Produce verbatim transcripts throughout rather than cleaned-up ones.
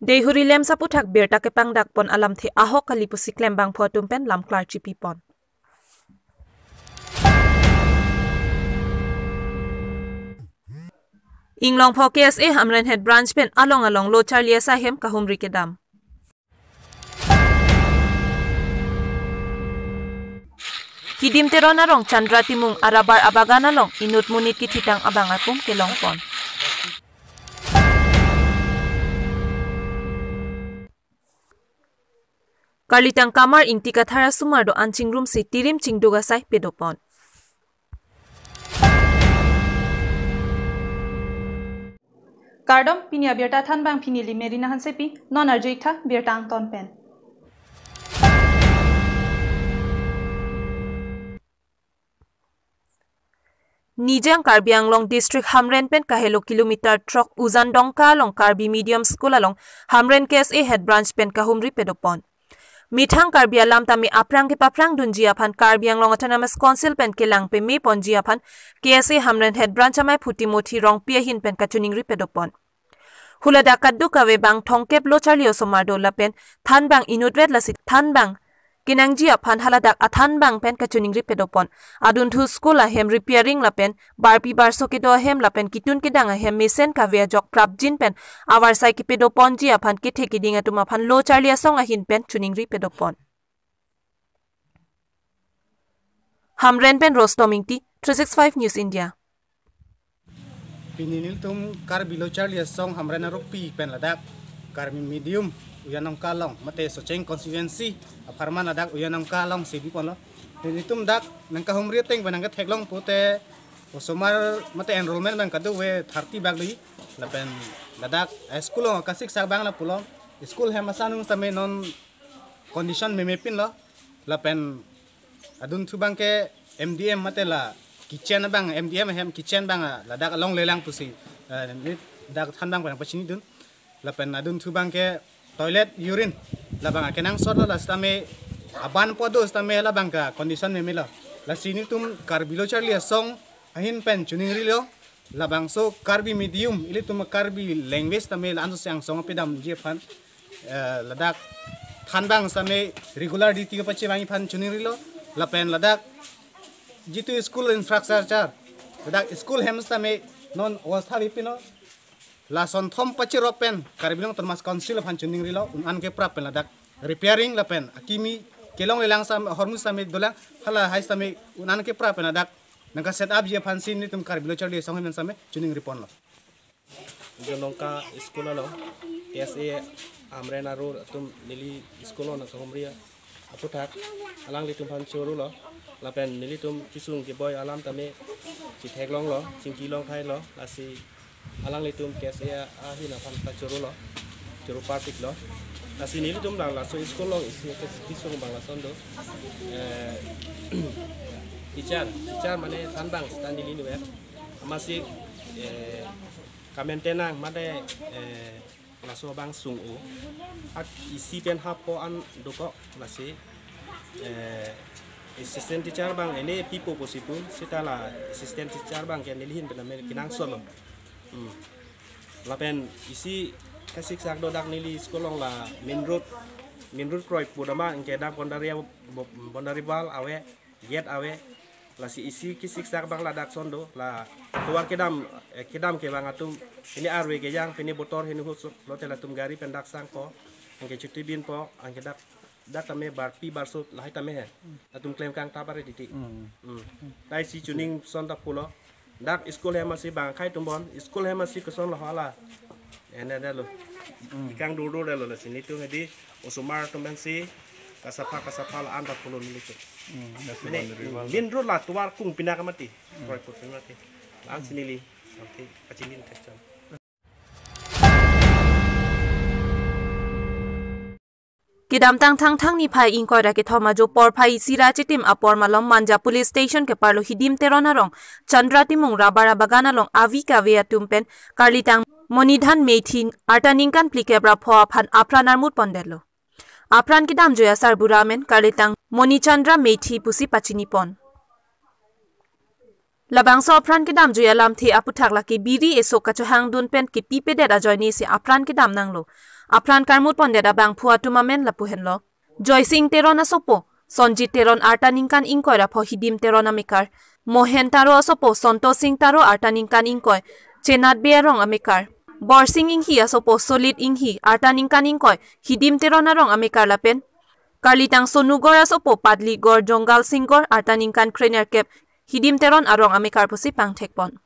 Dehuri Lamps aputhak birta kepangdakpon alamthe ahok kali pusi klembangphu atum pen lam klarchipi pon. Inglongpho K S A Hamren Head Branch pen along along lo charli asai hem kahumri kedam. Hidim Teron arong Chandra Timung arabar abagan along inut monit kithitang abang atum kelongpon. Karlitang Kamar Ingti Kathar asomar do-an chingrumsi tirim chingduk asai pedopon. Kardom, pini abirta thanbang pini neli Merina Hansepi, non arju-ik tha birta angton pen. Nijang Karbi Anglong District Hamren pen kahelo kilometer throk Ujan Dongka along Karbi Medium School along Hamren K S A Head Branch pen kahumri pedopon. Methang Karbi alam tame aphrang kepaphrang dunji aphan Karbi Anglong Autonomous Council pen kelang peme ponji aphan K S A Hamren Head Branch amaiphu Timothy Rongpi ahin pen kachiningri pedopon. Huladak kadokave bang thomkep lo charli osomar do lapen thanbang inutvet lasi thanbang kenangji aphan haladak athanbang pen kachiningri pedopon. Adunthu school ahem repairing lapen barpi barso kedo ahem lapen kitun kedang ahem mesen kave ajok prapjin pen avarsai kepedoponji aphan kethe keding atum aphan lo charli asong ahin pen chiningri pedopon. Hamren pen Rostom Ingti, three six five News India. Pini nelitum Karbi lo charli asong Hamren arupi pen ladak Karbi Medium Ujan Dongka along mate Socheng constituency apharman ladak Ujan Dongka along si biponlo. Nelitum dak nangkahumri ateng pen nangketheklong pute osomar mate enrollment abang kadokave thirty bak do-i lapen ladak, eh, school along kasiksak abang la pulo, school hem ason sitame non condition memepinlo lapen adunthu abangke M D M mate la kitchen abang, M D M hem kitchen abang, ah, ladak along lelang pusi, eh, neli dak thanbang pen pachinidun. Lapen adunthu abangke toilet, urine labang akenangsot lo, la sitame aban po do sitame labang ke condition memelo. Lasi nelitum Karbi lo charli asong ahin pen chiningrilo, labangso Karbi Medium, ilitum Karbi language tame la-an aso si angsong apidamji aphan, eh, ladak thanbang sitame regular duty kepachevangji aphan chiningrilo, lapen ladak jitu school infrastructure, ladak school hem sitame non awastha bipinlo, la sonthom pachirop pen Karbi Anglong Autonomous Council aphan chiningrilo, un-an keprap pen ladak repairing lapen akimi kelong lelang sitame ahormu sitame dolang, halahai sitame un-an keprap pen ladak nangka set up ji aphansi nelitum Karbi lo charli asong ahin sitame chiningriponlo. Ujan Dongka school along K S A Hamren arur atum neli school along nangkahumri aputhak alanglitum aphan choro lo, lapen nelitum kesung keboi alam tame chitheklonglo, chingki longthailo, lasi alanglitum K S A ahin aphan ta choro lo, choro parpiklo. Lasi nelitum la laso school along isi ke kesung abang lason do. Eh, teacher, teacher mane thanbang sita neli nuver. Amatsi, eh, kamaintain nang mate, eh, laso abang sung-o. Ak isi pen hapo an dokok lasi, eh, assistant teacher abang ene pipo pusi pun, seta la assistant teacher abangke neli ahin pen tame kenangsotlo. Hmm. Lapen isi kasiksak do dak neli school along la main road, main road kroipo dama anke dak boundary, bo-, boundary wall ave, gate ave. Lasi isi kesiksak abang ladak ason do, la tovar kedam, eh, kedam ke abang atum, pine arve kejang, pine botor hini hut so, lote latum gari pen dak sangpo, anke chuti binpo, anke dak, dak tame barpi barso lahai tame he. Latum klem kangtap are titi. Hmm. Hmm. Lasi chining ason ta pulo. Dak school hem asi bang akhei atum bon, school hem asi kosonlo hala. Ene detlo. Hmm. Ikang dur dur detlo, lasi nelitum hedi osomar atum pensi kasapha kasapha la-an ta pulo nelitum. Hmm, lasi mane, boundary wall. Main road la tovar kung pina kamati. Hmm. Kroipo pina mati. La-an si neli, nanti kachilin kacham. Kedamtang Thangthang niphai ingkoi ra kethom ajo porphai isi ra chitim apor malom Manja Police Station keparlo Hidim Teron arong Chandra Timung rabar abagan along avi kave atum pen karlitang Monidhan Meithi arta ningkan phlikep ra pho aphan apran armut pondetlo. Apran kedamjoi asarbura amen karlitang Monichandra Meithi pusi pachinipon. Labangso apran kedamjui alamthe aputhak lake biri eso kachohangdun pen kepipedet ajoinesi apran kedam nanglo. Apran karmut pondet abangphu atum amen lapu henlo. Joysing Teron asopo Sonjit Teron arta ningkan ingkoi ra pho Hidim Teron amekar. Mohen Taro asopo Santosh Singh Taro arta ningkan ingkoi, Chenat Bey arong amekar. Borsing Inghi asopo Solit Inghi arta ningkan ingkoi, Hidim Teron arong amekar lapen Karlitang Sonu Gor asopo Padli Gor Jongal Singh Gor arta ningkan krenerkep, Hidim Teron arong amekar pusi pangthekpon.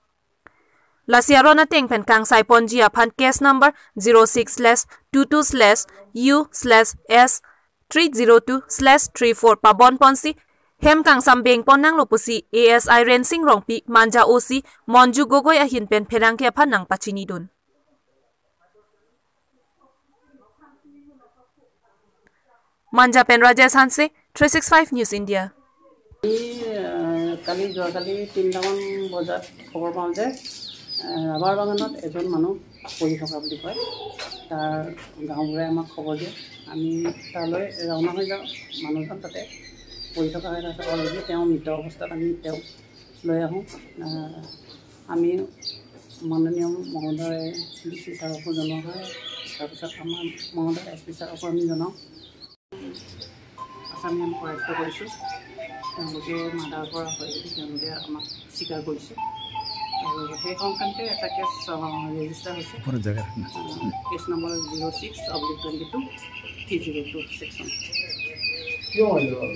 Lasi aron ateng pen kangsai ponji aphan case number zero six slash two two slash U slash S three zero two slash three four pabon ponsi hem kangsam beng pon nanglo pusi A S I Rensing Rongpi, Manja O C Monju Gogoi ahin pen pherangke aphan nangpachinidun. Manja pen Rajesh Hanse, three six five News India. এই, আহ, কালি, যোৱাকালি তিনিটামান বজাত খবৰ পাওঁ যে, আহ, ৰাবাৰ বাগানত এজন মানুহ পৰি থকা বুলি কয়। তাৰ গাঁওবুঢ়াই আমাক খবৰ দিয়ে। আমি তালৈ ৰাওনা হৈ যাওঁ। মানুহজন তাতে পৰি থকা হৈ আছে। Already তেওঁ মৃত অৱস্থাত আমি তেওঁক লৈ আহোঁ। আহ, আমি মাননীয় মহোদয় ডি চি ছাৰকো জনোৱা হয়। তাৰপিছত আমাৰ মহোদয় এছ পি ছাৰকো আমি জনাওঁ। আছাম আইন কৰায়ত্ত কৰিছোঁ। তেওঁলোকে মাৰ্ডাৰ কৰা হয় বুলি তেওঁলোকে আমাক স্বীকাৰ কৰিছে। আৰু সেই সংক্ৰান্তে এটা কেছ, আহ, ৰেজিষ্টাৰ হৈছে। কোন জেগা? আহ, case number zero' six oblique twenty two three zero' two section. কিয় মাৰিলে বাৰু?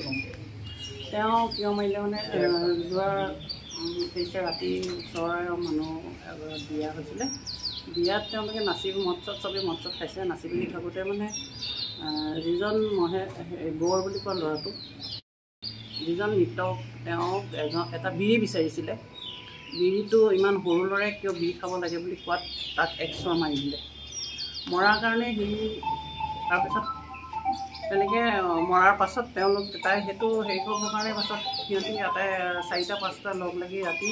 তেওঁ কিয় মাৰিলে মানে, আহ, যোৱা, উম, তেইছে ৰাতি ওচৰৰে মানুহ এগৰাকী বিয়া হৈছিলে। বিয়াত তেওঁলোকে নাচি, মদ চদ, চবেই মদ চদ খাইছে। নাচি বুলি থাকোঁতে মানে, আহ, যিজন মহে-, হে-, গৌৰ বুলি কোৱা ল'ৰাটো, যিজন মৃতক, তেওঁক এজন, এটা বিড়ি বিচাৰিছিলে। বিড়িটো ইমান সৰু ল'ৰাই কিয় বিড়ি খাব লাগে বুলি কোৱাত তাক এক চৰ মাৰি দিলে। মৰাৰ কাৰণে সি তাৰপিছত তেনেকে, আহ, মৰাৰ পাছত তেওঁলোক, তাই সেইটো হেৰি কৰিবৰ কাৰণে পাছত সিহঁতি ইয়াতে চাৰিটা পাঁচটা লগ লাগি ৰাতি,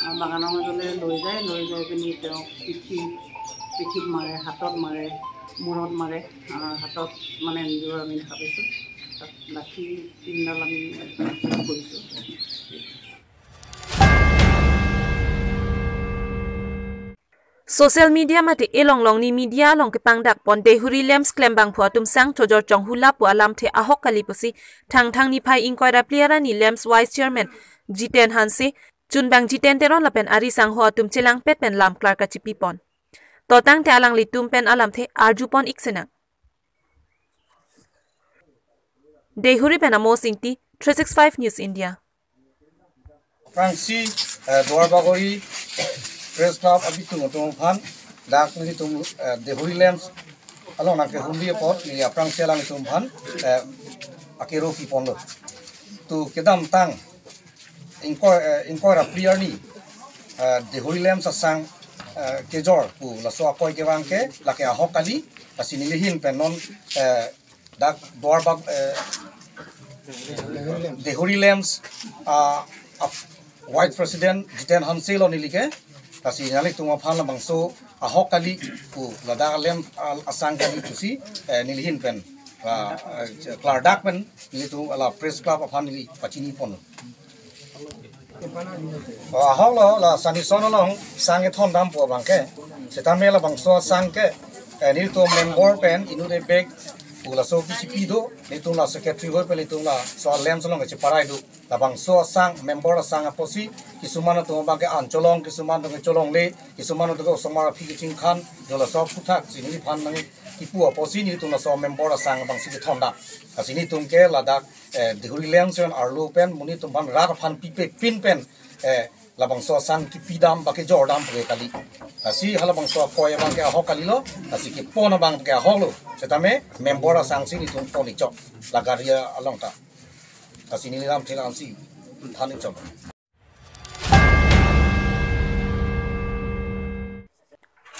আহ, বাগানৰ মাজলৈ লৈ যায়। লৈ যাই পিনি তেওঁক পিঠি, পিঠিত মাৰে, হাতত মাৰে, মূৰত মাৰে, আহ, হাতত মানে এনেদৰে আমি দেখা পাইছোঁ। তাত লাঠি তিনিডাল আমি কৰিছোঁ। Social media mate elong longni media along kepangdak pon Dehuri LAMPS klembangphu atum sang chojor chonghula pu alamthe ahok kali pusi Thangthang niphai ingkoi ra phli arni LAMPS Vice Chairman Jiten Hanse, chunbang Jiten Teron lapen ari sangho atum chelangpet pen lam klar kachipi pon. To tangte alanglitum pen alamthe arju pon ik senang. Dehuri pen Amos Ingti, three six five News India. Aphrangsi, eh, Duarbagori Press Club abitung atum aphan, dak nelitum, eh, Dehuri LAMPS along nangkehumri apot, neli aphrangsi alanglitum aphan, eh, akero pi ponlo. To kedamtang ingkoi, eh, ingkoi ra phli arni, eh, Dehuri LAMPS asang, eh, kejor pu laso akoi kevang ke lake ahok kali, lasi neli ahin pen non, eh, dak Duarbag, eh, Dehuri LAMPS, ah, ap-, Vice President Jiten Hanse lo neli ke, lasi nanglitum aphan labangso ahok kali pu ladak LAMPS, ah, asang kali pusi, eh, neli ahin pen, ah, eh, klardak pen nelitum la Press Club aphan neli pachini pon. O, ahok lo, la sanison along sang kethondam pu abang ke. Setame labangso asang ke, eh, nelitum member pen inut ebek pu laso P C P do, nelitum la secretary hoi pen nelitum laso LAMPS along kecheparai do. Labangso asang, member asang apotsi, kisuman atum abang ke an cholong, kisuman atum ke cholongle, kisuman atum ke osomar aphi kechingkhan, do laso aphuthak si neliphan nangkipu apotsi nelitum laso member asang abangsi kethondam. Lasi nelitum ke ladak, eh, Dehuri LAMPS pen arlo pen monit atum aphan rat aphan pipe pin pen, eh, labangso asang kipidam ba kejordam pu ke kali. Lasi halabangso akoi abang ke ahok kalilo, lasi kepon abang ke ahok lo. Setame member asang si nelitum pon ik chok la gari along ta. Lasi neli lamthe la-ansi than ik chok.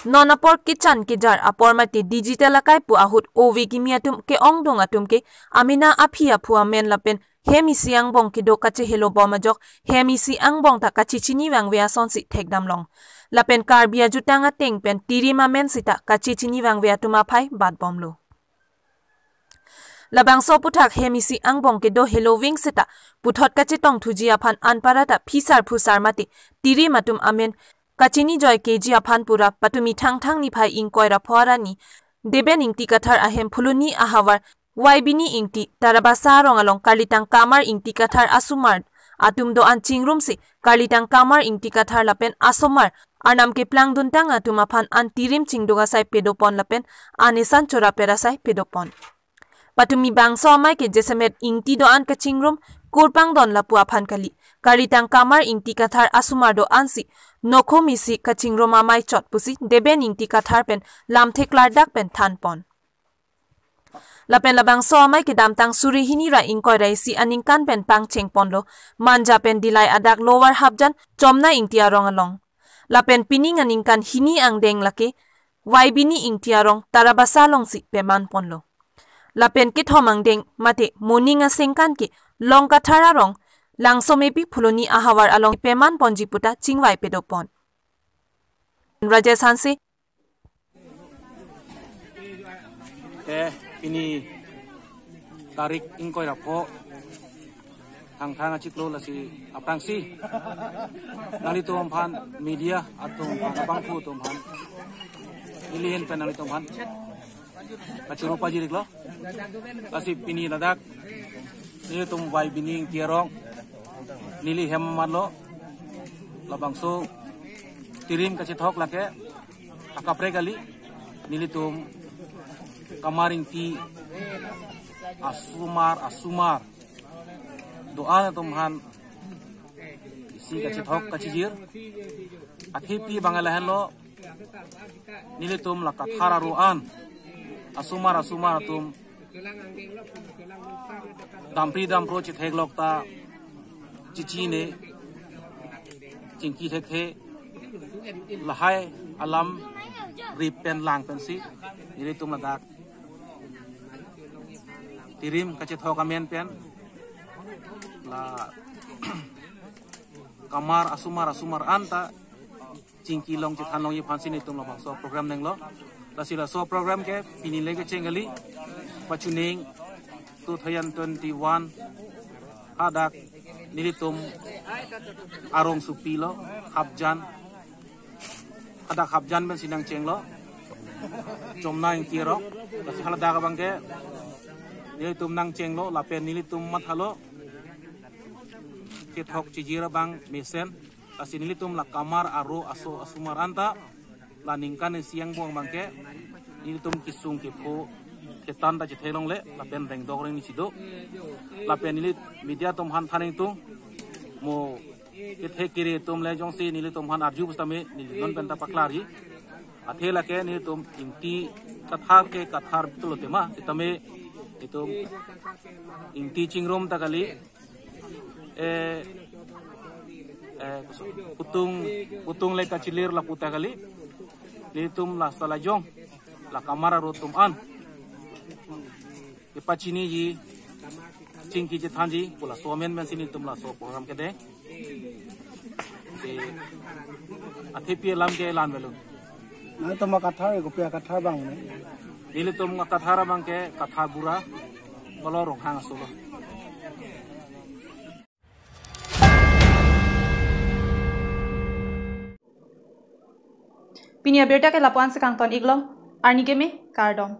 Non apor kechan kejar apor mate digital akai pu ahut ove kimi atum ke-ongdung atum ke amena aphi aphu amen lapen hem isi angbong kedo kachehelo bom ajok hem isi angbong ta kachechini vangve asonsi thekdam long. Lapen Karbi ajutang ateng pen tirim amen sita kachechini vangve atum aphai bat bomlo. Labangso aputhak hem isi angbong kedo heloving seta puthot kachetong thuji aphan anparta phisar phusar mate tirim atum amen kachini joike ji aphan pura patumi Thangthang niphai ingkoi ra pho arni Deben Ingti Kathar ahem Phuloni ahavar Vaibini Ingti Tarabasa arong along karlitang Kamar Ingti Kathar asomar atum do-an chingrumsi karlitang Kamar Ingti Kathar lapen asomar arnam keplangduntang atum aphan an tirim chingduk asai pedopon lapen an esan chorapet asai pedopon. Patumi bangso amei ke jasemet ingti do-an kachingrum kurpangdon lapu aphan kali. Karlitang Kamar Ingti Kathar asomar do-ansi nokhom isi kachingrum amei chot pusi Deben Ingti Kathar pen lamthe klardak pen thanpon. Lapen labangso amei kedamtang suri hini ra ingkoi ra isi aningkan pen pangchengponlo Manja pen Dillai adak Lower Hapjan Chomna Ingti arong along. Lapen pining aningkan hini angdeng lake Vaibini Ingti arong Tarabasa alongsi pemanponlo. Lapen kethom angdeng mate moning asengkan ke Long Kathar arong Langsomepi Phuloni ahavar along pemanponji puta chingvai pedopon. Rajesh Hanse. Eh, pini tarik ingkoi ra pho Thangthang achiklo lasi aphrangsi nanglitum aphan media atum aphan abangphu atum aphan neli ahin pen nanglitum aphan kachoro pajiriklo. Lasi pini ladak nelitum Vaibini Ingti arong neli hem amatlo labangso tirim kachethok lake akaprek kali nelitum Kamar Ingti asomar asomar do-an atum aphan isi kachethok kachijir. Athepi abang lahenlo nelitum la Kathar aro an asomar asomar atum dampri dampro chetheklok ta chichine chingki thekthe lahai alam rip pen lang pensi nelitum ladak tirim kachethok amen pen la Kamar asomar asomar anta chingki long chethan longji aphansi nelitum labangso program nanglo. Lasi laso program ke pini le kecheng kali pachuning two thousand twenty-one hadak nelitum arongsopi lo Hapjan, hadak Hapjan pensi nangchenglo Chomna Ingti arong. Lasi haladak abang ke nelitum nangchenglo lapen nelitum mathalo chethok chijir abang mesen. Lasi nelitum la Kamar aro aso asomar anta la ningkan isi angbong abang ke nelitum kesung kepho thetan ta chethelongle lapen rengdok rengni si do. Lapen neli media atum aphan than ingtung, mo kethe kere atum le jongsi nelitum aphan arju pusitame neli non pen ta paklarji. Athe lake nelitum Ingti Kathar ke Kathar betul tema sitame itum ingti chingrum ta kali, eh, eh, putung, putung le kachilir lapu ta kali. Nelitum la salajong la Kamar aro atum an kepachiniji chingki chethanji pu laso amen pensi nelitum laso program kede. Si athepi alam ke la-an avelo. Nangtum akathar, kopi akathar abang ne? Nelitum akathar abang ke Kathar Bura, Bolo Ronghang aso lo. Pini abirta ke lapu-an si kangton iklo, arni keme, kardom.